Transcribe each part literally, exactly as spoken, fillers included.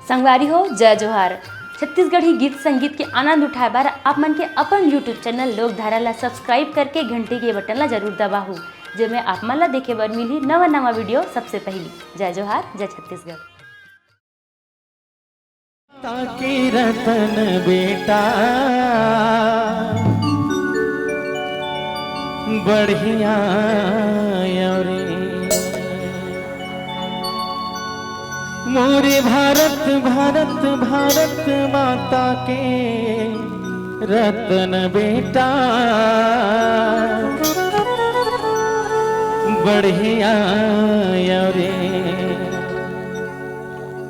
संगवारी हो, जय जोहार। छत्तीसगढ़ी गीत संगीत के आनंद उठाए बर आप मन के अपन YouTube चैनल लोकधारा ला सब्सक्राइब करके घंटी के बटन ला जरूर दबाहू, जेमे आप मन ला देखे बर मिलही नवा नवा वीडियो सबसे पहली। जय जोहार, जय छत्तीसगढ़। ताके रतन बेटा बढ़िया रे, मोरे भारत, भारत, भारत माता के रतन बेटा बढ़िया रे।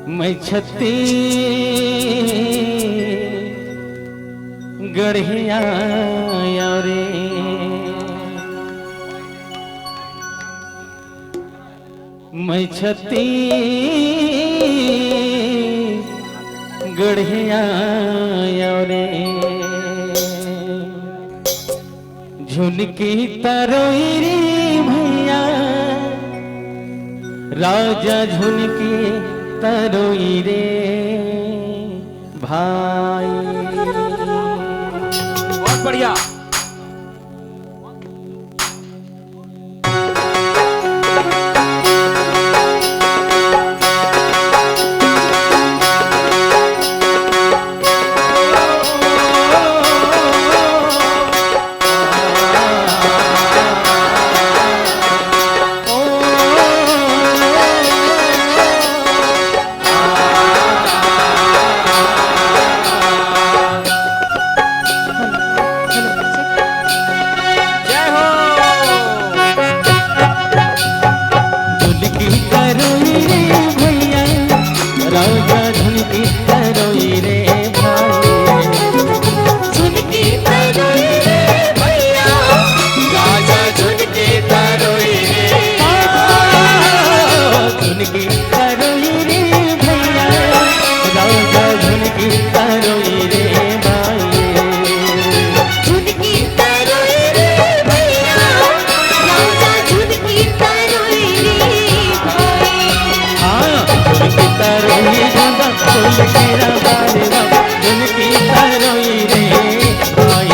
मैं छत्तीसगढ़िया रे, मैं छत्तीसगढ़िया रे। झुनकी तरोई रे भैया, राजा झुनकी तरोई रे भाई। बहुत बढ़िया। जय हो। झुनकी तरोई रे भैया, राजा झुनकी तरोई रे भाई। झुनकी तरोई रे भैया, राजा झुनकी तरोई रे। झुनकी तरोई रे भैया, राजा झुनकी तरोई रे भाई। झुनकी तरोई रे भैया, राजा झुनकी तरोई रे भाई। हाँ, झुनकी तरोई राजा फूल के रबारे बा, झुनकी तरोई रे भाई।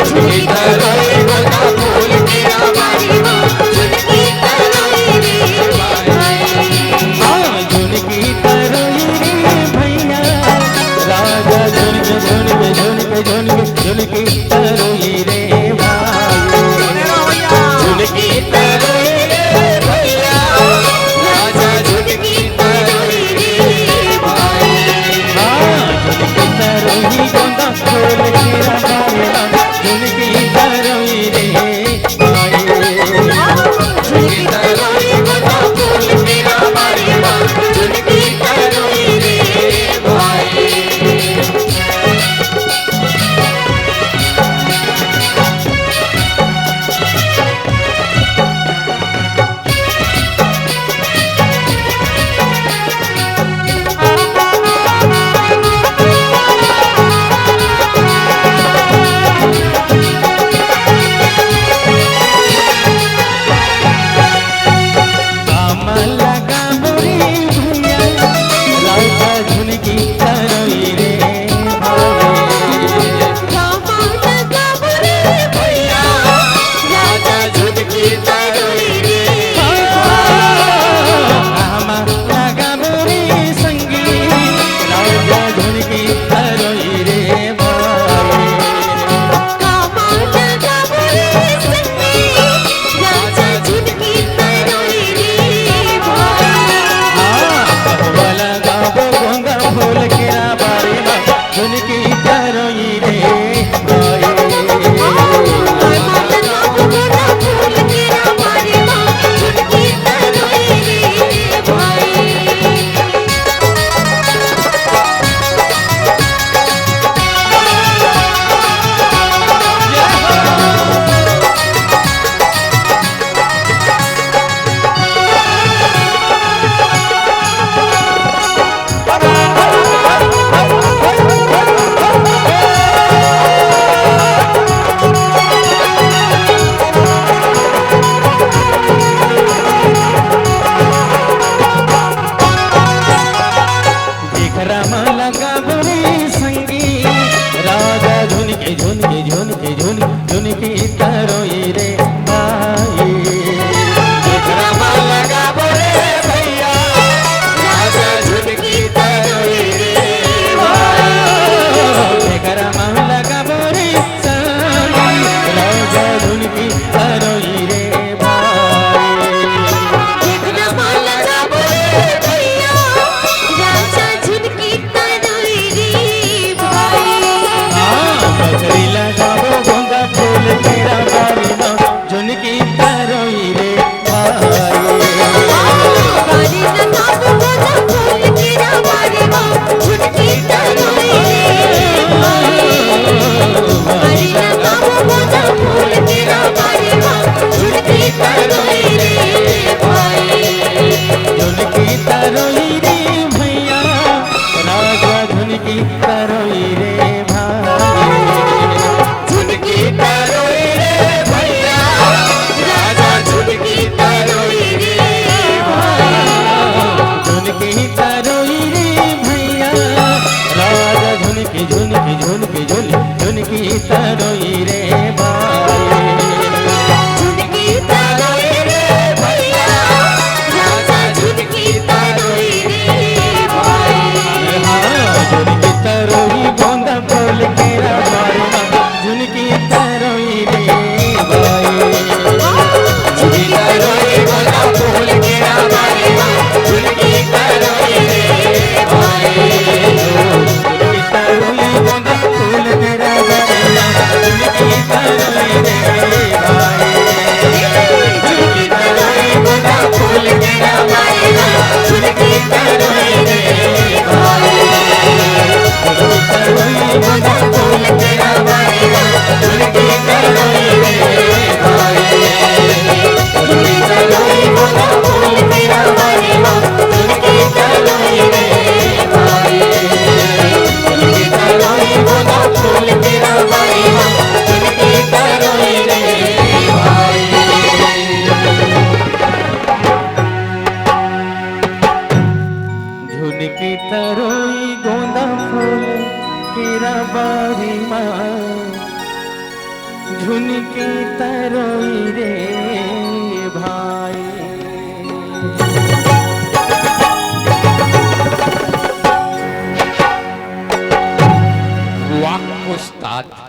झुनकी तरोई राजा फूल के रबारे बा, झुनकी तरोई रे भाई। हाँ, झुनकी तरोई रे भैया, राजा झुनके, झुनके, झुनके, झुनके, झुनकी तरोई रे भाई। झुनकी तरोई रे भैया, राजा झुनकी तरोई रे भाई। तरोई रे भाई। वाह उस्ताद।